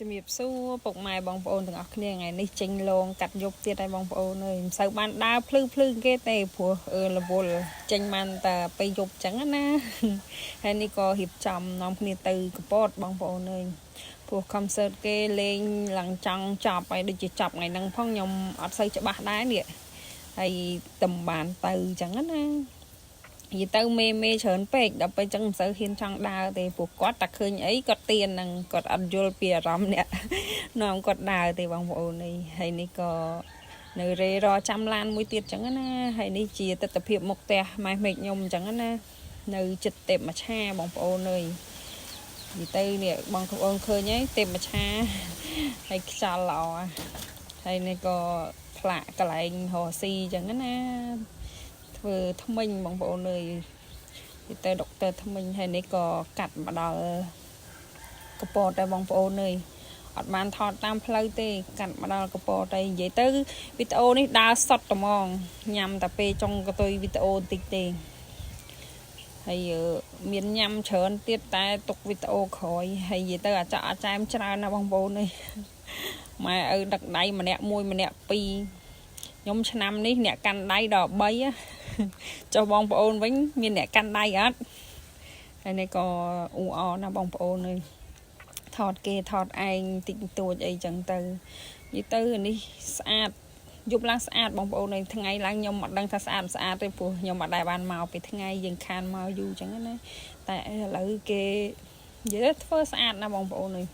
ជំរាបសួរពុកម៉ែបងប្អូនទាំងអស់គ្នាថ្ងៃនេះចេញលងកាត់យប់ទៀតហើយបងប្អូនអើយមិនសូវបានដើរភ្លឺភ្លឺគេទេព្រោះអឺរវល់ចេញបានតែពេលយប់ចឹងណា ហើយនេះក៏រៀបចំនាំគ្នាទៅកពតបងប្អូនអើយព្រោះ concert គេលេងឡើងចង់ចប់ហើយដូចជាចប់ថ្ងៃហ្នឹងផងខ្ញុំអត់សូវច្បាស់ដែរនេះហើយតំបានទៅចឹងណា និយាយទៅមេមេច្រើនពេកដល់ពេលចឹងមិនសូវហ៊ានចង់ដើរទេព្រោះគាត់តែឃើញអីគាត់ទៀនហ្នឹងគាត់អត់យល់ពីអារម្មណ៍អ្នក នាំគាត់ដើរទេបងប្អូននេះហើយនេះក៏នៅរេរចាំឡានមួយទៀតចឹងណាហើយនេះជាទស្សនភាពមុខផ្ទះម៉ែមេឃខ្ញុំចឹងណានៅចិត្តទេពមច្ឆាបងប្អូនអើយនិយាយទៅនេះបងប្អូនឃើញហើយទេពមច្ឆាហើយខ្យល់ល្អហើយនេះក៏ផ្លាកកន្លែងរកស៊ីចឹងណា ធ្វើថ្មិញបងប្អូនអើយនិយាយទៅដុកទ័រថ្មិញហើយនេះក៏កាត់មកដល់កពតដែរបងប្អូនអើយអត់បានថតតាមផ្លូវទេកាត់មកដល់កពតតែនិយាយទៅវីដេអូនេះដើរសុតត្មងញ៉ាំតែពេលចុងកតុយវីដេអូបន្តិចទេហើយមានញ៉ាំច្រើនទៀតតែទុកវីដេអូក្រោយហើយនិយាយទៅអាចអាចែមច្រើនណាស់បងប្អូនអើយម៉ែឪដឹកដៃម្នាក់មួយម្នាក់ពីរខ្ញុំឆ្នាំនេះអ្នកកាន់ដៃដល់3ណា ចុះបងប្អូនវិញមានអ្នកកាន់ដៃអត់ហើយនេះក៏អ៊ូអរណាស់បងប្អូនអើយថតគេថតឯងតិចតួចអីចឹងទៅនិយាយទៅនេះស្អាតយប់ឡើងស្អាតបងប្អូនអើយថ្ងៃឡើងខ្ញុំអត់ដឹងថាស្អាតមិនស្អាតទេព្រោះខ្ញុំអត់ដែលបានមកពីថ្ងៃយើងខានមកយូរចឹងណាតែឥឡូវគេនិយាយទៅធ្វើស្អាតណាស់បងប្អូនអើយ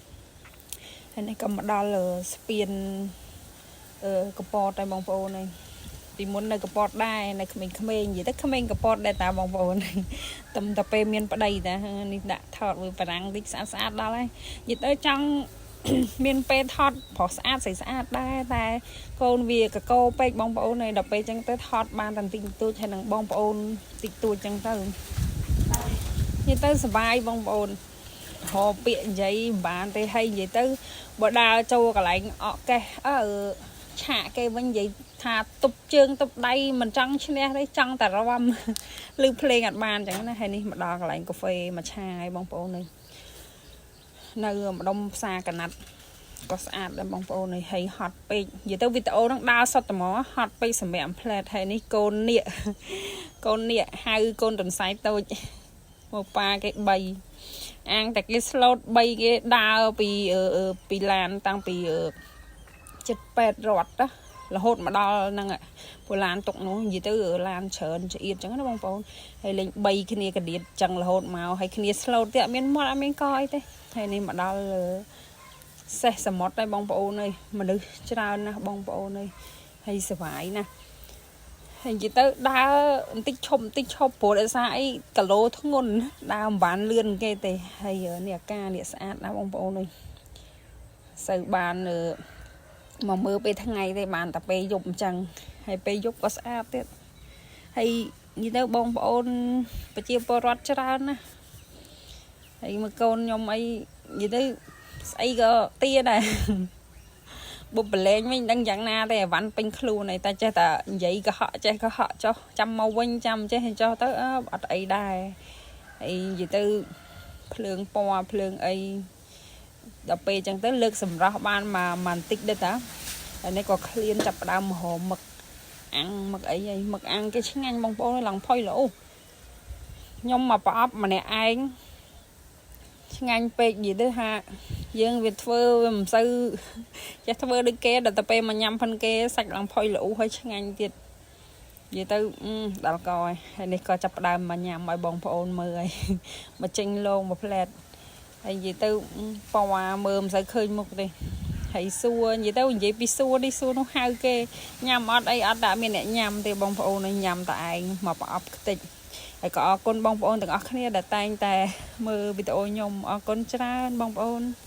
ហើយនេះក៏មកដល់ស្ពានអឺកពតដែរបងប្អូនអើយ ពីមុននៅកពតដែរនៅក្មេងៗនិយាយទៅក្មេងកពតដែរតាបងប្អូន តំតែពេលមានប្តីតានេះដាក់ថតមួយបារាំងតិចស្អាតស្អាតដល់ហើយនិយាយទៅចង់ មានពេលថតប្រុសស្អាតស្រីស្អាតដែរតែកូនវាកកោពេកបងប្អូនហើយដល់ពេលចឹងទៅថតបានតែបន្តិចបន្តួចហើយនឹងបងប្អូនតិចតួចចឹងទៅនិយាយទៅសប្បាយបងប្អូនរកពាក្យនិយាយមិនបានទេហើយនិយាយទៅបើដើរចូលកន្លែងអកេះអើឆាកគេវិញនិយាយថាទប់ជើងទប់ដៃមិនចង់ឈ្នះទេចង់តែរំ ឮភ្លេងអត់បានចឹងណាហើយនេះមកដល់កន្លែងកាហ្វេមួយឆាយបងប្អូននេះនៅម្ដុំផ្សារកណាត់ក៏ស្អាតដែរបងប្អូននេះហើយហត់ពេកនិយាយទៅវីដេអូហ្នឹងដើរសុទ្ធតែមកហត់ពេកសម្រាប់ផ្លែតហើយនេះកូននៀកកូននៀកហៅកូនទន្សាយតូចមកប៉ាគេ3អាងតែគេស្លូត3គេដើរពីពីឡានតាំងពីចិត្តពេទ្យរត់ណារហូតមកដល់ហ្នឹងព្រោះឡានទុកនោះនិយាយទៅឡានច្រើនចៀតចឹងណាបងប្អូនហើយលេង3គ្នាកដៀតចឹងរហូតមកហើយគ្នាស្លូតទៀតអត់មានមាត់អត់មានកអីទេហើយនេះមកដល់សេះសមុទ្រហើយបងប្អូនអើយមនុស្សច្រើនណាស់បងប្អូនអើយហើយសប្បាយណាស់ហើយនិយាយទៅដើរបន្តិចឈប់បន្តិចឈប់ព្រោះដោយសារអីគីឡូធ្ងន់ដើរមិនបានលឿនគេទេហើយនេះអាកានេះស្អាតណាស់បងប្អូនអើយសូវបានមកមើលពេលថ្ងៃទេបានតែពេលយប់អញ្ចឹងហើយពេលយប់ក៏ស្អាតទៀតហើយនិយាយទៅបងប្អូនប្រជាពលរដ្ឋច្រើនណាស់ហើយមើលកូនខ្ញុំអីនិយាយទៅស្អីក៏ទាដែរបុបលែងវិញមិនដឹងយ៉ាងណាទេអវ៉ាន់ពេញខ្លួនហើយតែចេះតែនិយាយកុហកចេះកុហកចុះចាំមកវិញចាំចេះចុះទៅអត់អីដែរហើយនិយាយទៅភ្លើងពណ៌ភ្លើងអីដល់ពេលអញ្ចឹងទៅលើកសម្រស់បានមកបន្តិចដែរតាហើយនេះក៏ឃ្លានចាប់ផ្ដើមមហមឹកអាំងមឹកអីហើយមឹកអាំងគេឆ្ងាញ់បងប្អូនឡើងផុយល្អខ្ញុំមកប្រអប់ម្នាក់ឯងឆ្ងាញ់ពេកនិយាយទៅថាយើងវាធ្វើវាមិនសូវចេះធ្វើដូចគេដល់ទៅពេលមកញ៉ាំផិនគេសាច់ឡើងផុយល្អហើយឆ្ងាញ់ទៀតនិយាយទៅដល់កហើយហើយនេះក៏ចាប់ផ្ដើមមកញ៉ាំឲ្យបងប្អូនមើលហើយមកចេញលងមកផ្លែតហើយនិយាយទៅពណ៌មើលមិនសូវឃើញមុខទេហើយសួរនិយាយទៅនិយាយពីសួរនេះសួរនោះហៅគេញ៉ាំអត់អីអត់ដាក់មានអ្នកញ៉ាំទេបងប្អូនញ៉ាំតែឯងមកប្រអប់ខ្ទេចហើយក៏អរគុណបងប្អូនទាំងអស់គ្នាដែលតែងតែមើលវីដេអូខ្ញុំអរគុណច្រើនបងប្អូន។